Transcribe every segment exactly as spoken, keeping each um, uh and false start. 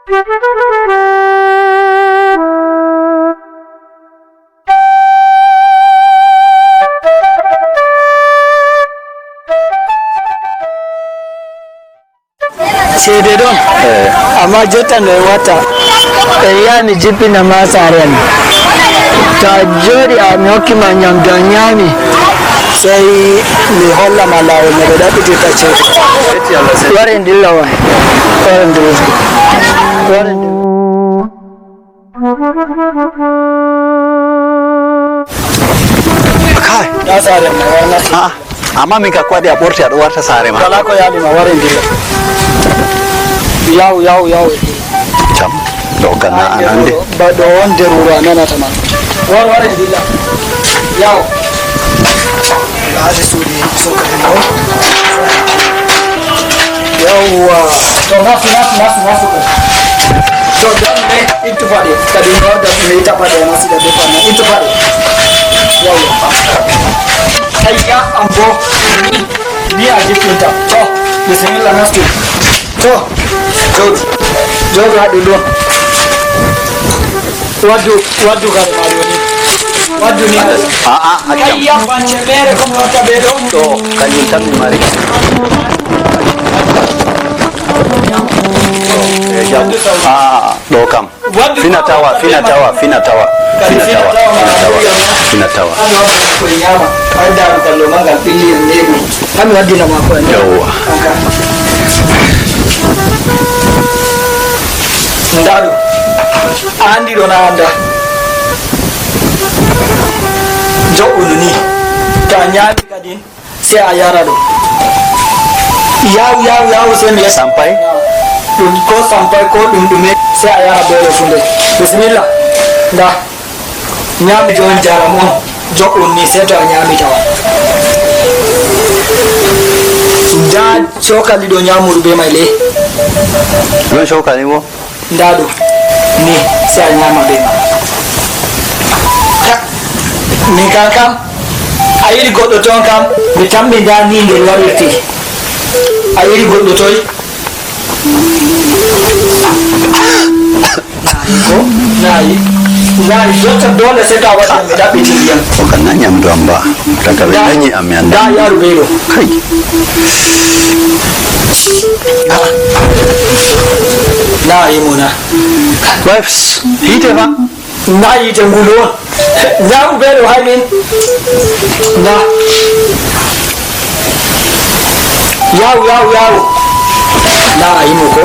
Ceede ɗon. Amma jotta no en watta? En yaha mi jippina ma saare amin. To a jooɗi, a mi hokki ma nyamdu a nyaami, sey mi holla ma laawol no ɓe ɗaɓɓitirta ceede. Ware ndilla waay. Ware ndilla. Ware ndilla. Kai. Na saare ma, na. Ah, amma min ka ko waɗi a ɓorti aɗo warta saare ma? Wala ko yaali ma, ware ndilla. Yaw, yaw, yaw. Jam. Ɗo ganna an ande. Ba ɗo on nder wuro a nanata ma. War, ware ndilla. Yaw. Alhaji Sudi, sokka ɗum ɗo. Yawwa. To, nastu, nastu, nastu, nastu. To, dan ɓe ittu paɗe. Kadi no dan ɓe itta paɗe, na sida be paɗe. Ittu paɗe. Yawwa. Ayya, ambo. Ni a jippinta. To, bismillah, nastu. To, jooɗu. Jooɗu haa ɗum ɗon. Waddu, waddu kare ma ɗo ni. Waddu ni. A'a, accam. Kayya, bance mere ko mi watta be ɗo. To, kanjum tan mi mari. Eh, jam. A'a, ɗo kam. Waddu. Fina tawa, fina tawa, fina tawa. Kadi fina tawa, fina tawa, fina tawa. Hano waɗa ko e ñaama. Ay, daaru kallo ma ngal ɓilli en neeɓi. Hami waddina ma ko en. Yawwa. Ndaa ɗum. A anndi ɗo na annda. Jo'unu ni. To a ñaami kadi, sey a yara ɗum. Yaw, yaw, yaw, sey mi yara. Sampay? Ɗum ko sampay, ko ɗum ɗume, sey a yara beere funde. Bisimilla. Ndaa. Ñaami jooni jaram on, jo'un ni, sey to a ñaami tawa. Ndaa cokali ɗo ñaamuru bee may le. Ɗon cokali bo? Ndaa ɗum ni, sey a ñaama bee ma. Ka, min kan kam, a yiɗi goɗɗo ton kam, mi tammi ndaa ni ngel waɗirti. A yiɗi goɗɗo toy? Naayi ko? Naayi. Naayi, jotta doole sey to a waɗi mi ɗaɓɓiti ndiyam. O kan na ñamdu am ba. Taka ɓe dañi am mi annda. Ndaa yaru ɓeyɗo. Kay. Naayi mo na. Wives, hiite fa? Ndaa yiite ngulu on. Ndaa ɗum bee ɗo hay min. Ndaa. Yaw, yaw, yaw. Ndaa a yimo ko.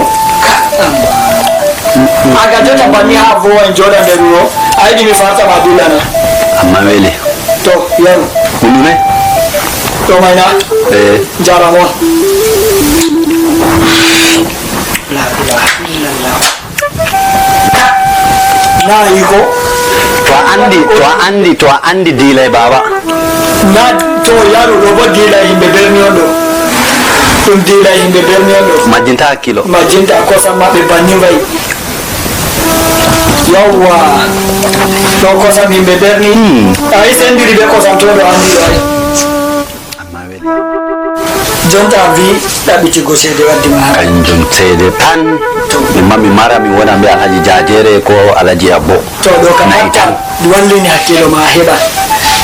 Aga jotta banni haa vowa en jooɗa nder wuro. A yiɗi mi farta ma dillana. Amma weli. To, yaru. Ɗum ɗume? Ɗo may na? Eh. Njaram on. La ilaha illallah. Naayi ko? To a anndi, to a anndi, to a anndi diilay baaba. Na to yaru ɗo bo diilay yimɓe berni on ɗo. Ɗum diilay yimɓe berni on ɗo. Majjinta hakkilo. Majjinta kosam maɓɓe banni mbayi. Yawwa. To kosam yimɓe berni. Hmm. Ay sendiri be kosam to ɗo anndi ɗo ay. Amma weli. Jonta a vi ɗaɓɓitigo ceede waddi ma. Kanjum ceede tan. To. Min ma mi mara mi wona mbe Alhaji Jajere ko Alhaji Abbo. To ɗo kam nayi tan. Wallini hakkilo ma a heɓan.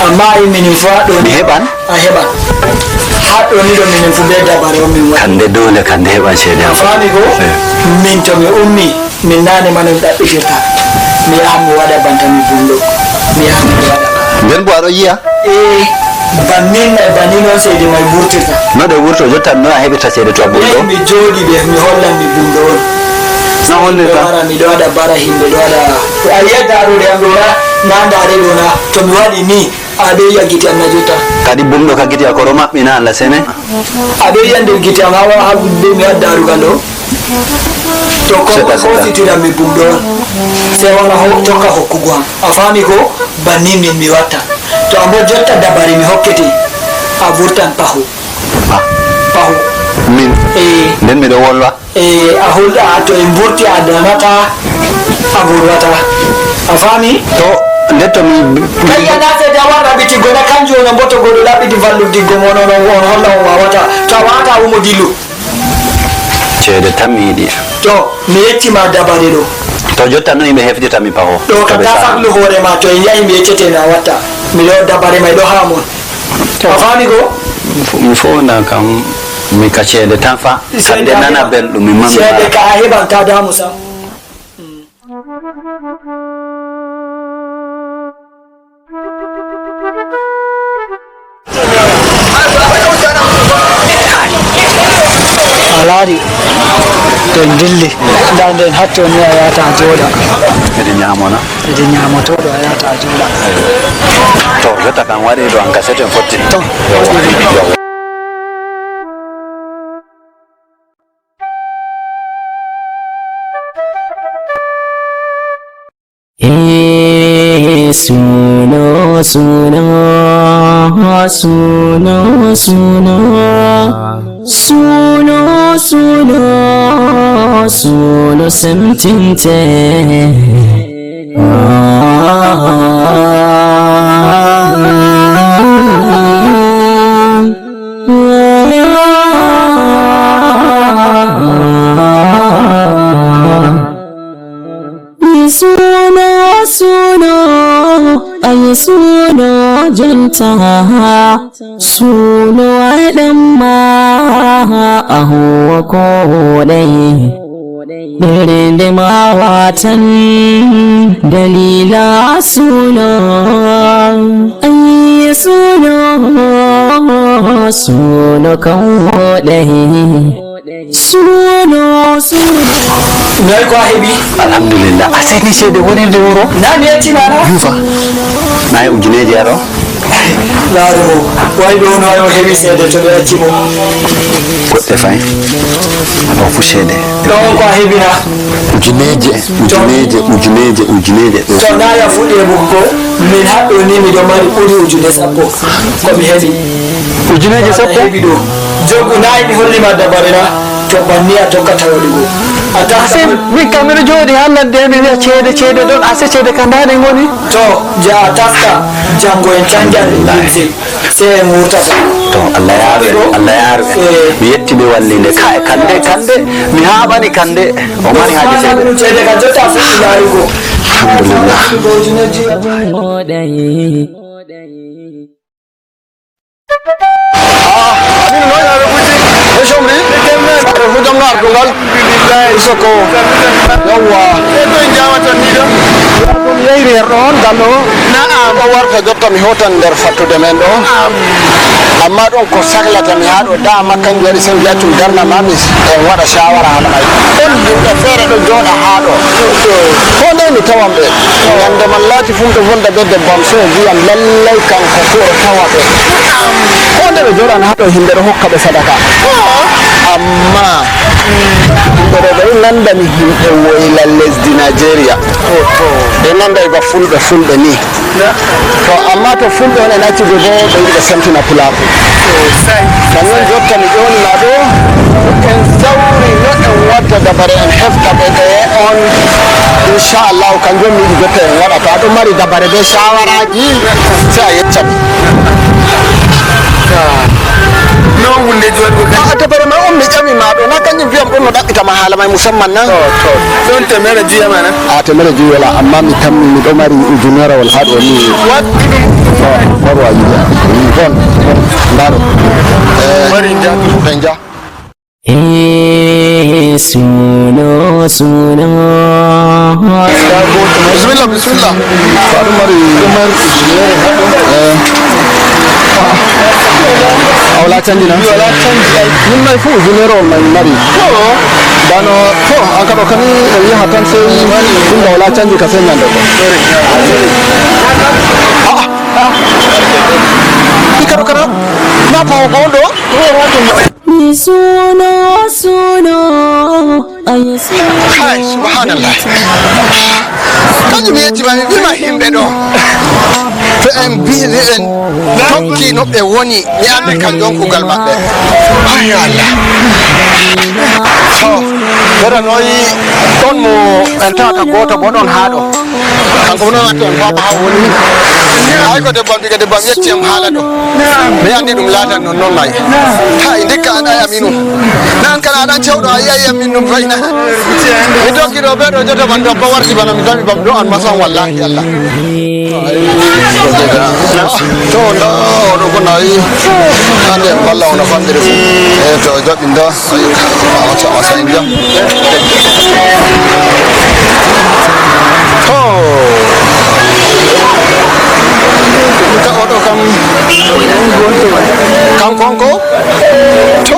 Amma a yi minin fo haɗo. Mi heɓan? A heɓan. Haɗo ni ɗo minin fu be dabare on min waɗi. Kande dole kande heɓan ceede am. Faami ko? Eh. Min to mi ummi. Min naane ma no mi ɗaɓɓitirta. Mi yahan mi waɗa banta mi bumɗo. Mi yahan mi waɗa. Nden bo aɗo yi'a? Ee, bannin e bannin on seydi may wurtirta. No ɗe wurto jotta no a heɓirta ceede to a bumɗo? Mi jooɗi ɓe mi hollan mi bumɗo on. No hollirta? Miɗo wara miɗo waɗa bara himɓe ɗo waɗa. A yi'a daarude am ɗo na, na ndaare ɗo na. To mi waɗi ni, a ɗo yi'a gite am na jotta. Kadi bumɗo ka gite a koro maɓɓi na Allah sene? A ɗo yi'a nder gite am haa haa gudde mi wadda darugal ɗo. To ko hositira mi bumɗo on. Sey wara ho tokka hokkugo am. A faami ko? Bannin min mi watta. To a mbo jotta dabare mi hokkete. A vurtan paho. Ah. Paho. Min. Eh. Nden miɗo wolwa. Eh, a hulɗa to en vurti a danata a volwata. A faami? To nden to mi kayya na seydi a warra ɓitiggo na kanjum woni mboto goɗo laɓɓiti valludiggo mo non on on holla on wawata to a wawata umo dillu. Ceede tan mi yiɗi. To, mi yettii ma dabare ɗo. To, jotta no yimɓe hefdita mi paho. Ɗo ka ta faklu hoore ma, to en yahi mi yeccete na watta. Mi ɗo dabare ma, ɗo haa mon. To. A faami ko? Mi fo-, mi foonda kam, mi ka ceede tan fa. Ceede kadi nana a heɓan. Belɗum, mi mamma. Ceede ka a heɓan, ta damu sam. A laari, to en dilli. Ndaa, nden hatto ni a yahata a jooɗa. Eɗen ñaamona. Eɗen ñaamotooɗo a yahata a jooɗa. To, jotta kam waɗi ɗo an ka seten fotti. To. Eh, suuno, suuno, suuno, suuno, suuno, suuno, suuno semtinte. Ah. Mi suuno, suuno, ay suuno jonta. Suuno waɗan ma a huwa ko ɗai. Ɓernde ma watan dalila suuno. Ay suuno, suuno kan woɗai. Suuno, suuno. Noy ko a heɓi? Alhamdulillah. A seni ceede wonirde wuro? Na mi yettima na? Yufa. Na e ujuneeje aro? Laaru mo. Way ɗo no o heɓi ceede to ɓe acci mo. Goɗɗe fay. Ɗo fu ceede. Ɗo ko a heɓi na? Ujuneeje, ujuneeje, ujuneeje, ujuneeje. Ɗo. To na ya fuɗi e buggo, min haɗɗo ni miɗo mari ɓuri ujune sappo. Ko mi heɓi. Ujuneeje sappo? Heɓi ɗo. Jogu nayi mi holli ma dabare na? To banni a tokkata waɗugo. A ta Asen, min kam miɗo jooɗi haa ladde, mi wi'a ceede, ceede ɗon, ase ceede ka ndaa ɗe ngoni? To, ja a taska, janngo en canjan limse, sey en wurtata. To, Allah yaaru en, Allah yaaru en. Eh. Mi yetti mi wallinde. Kay, kande, kande, mi haaɓani kande. O mari haaje ceede. Ɗum ceede ka jotta fuɗɗi laarugo. Alhamdulillah. Ah, min noon, aɗa fuɗɗi e somri? Aɗa fuɗɗi jam no ardugal? Alhamdulillah. Usoko. Yawwa. E to en jawata ni ɗo? Ɗum yeyri her ɗoon, gallo o. Na'am. O warta jotta mi hootan nder fattude men ɗo. Na'am. Amma ɗon ko saklata mi haa ɗo, dama kanjum waɗi sen mbi'atum darna ma mi en waɗa shawara hala may. Ɗon yimɓe feere ɗo jooɗa haa ɗo. Ko ndey mi tawan ɓe. Ñande man laati fu miɗo wonda be debbo am, so o wi'am lallay kanko fu o tawa ɓe. Ko nde ɓe jooɗan haa ɗo, himɓe ɗo hokka ɓe sadaka. Amma himɓe ɗo, ɓe ɗo nandani himɓe woyla lesdi Nigeria. Ɓe nanday ba fulɓe, fulɓe ni. To, amma to fulɓe on en acci ɓe bo, ɓe yiɗi ɓe semtina pulaaku. Sosai. Kañum jotta mi ƴooni ma ɗo, en sawri no en watta dabare en hefta ɓe ɗe on. Inchallahu, kanjum mi yiɗi jotta en waɗa. To aɗo mari dabare be shawaraaji, sai a yecca mi. Non hundeji waɗugo kan. A dabare ma on mi ƴami ma ɗo, na kanjum wiyam ɗon no ɗaɓɓita ma haala may musamman na? To, to. Ɗon temere juya ma na? A temere juya wala, amma mi tammi miɗo mari ujunerewol haa ɗo ni. Wattu ɗum. To, baro a yiɗi. Bon, bon, ndaro. Eh, mari nja. Ɓe nja. Eh, suuno, suuno. Bismillah, bismillah. Ko aɗum mari? Eh. A wala canji na? Mi wala canji. Min may fu ujunere on may mari. Dano, to, an kadi o kani en yaha tan sey ɗum da wala canji ka sey ñande ko. Ah, ah. Ɗi kadi o kana? Na pawo ko on ɗo? Mi suuno, suuno, ayo suuno. Kay, subhanallah. Kanjum mi yettima, mi ɓima himɓe ɗo. To en mbi-, en tokki no ɓe woni, mi andi kanjum kugal maɓɓe. Ay, Allah. To, ɓeɗa noyi ɗon mo en tawata gooto bo ɗon haa ɗo. Kanko bo noon watta en faama haa woni. Ay ko debbo am, diga debbo am yetti am haala ɗo. Mi andi ɗum laatan non, non may. Hay, ndikka an ay Aminu. Na An kana ɗan cewɗo a yi'ay yam min ɗum fayna. Mi tokki ɗo be ɗo joto ban ɗo ba warti bana mi gami bam ɗo an masan wallahi Allah. To nda oɗo ko nayi. Ande balla ono famɗiri fu. E to jaɓi nda. Ayi, a wata masan jam. To. Ka oɗo kam. Kanko on ko? To.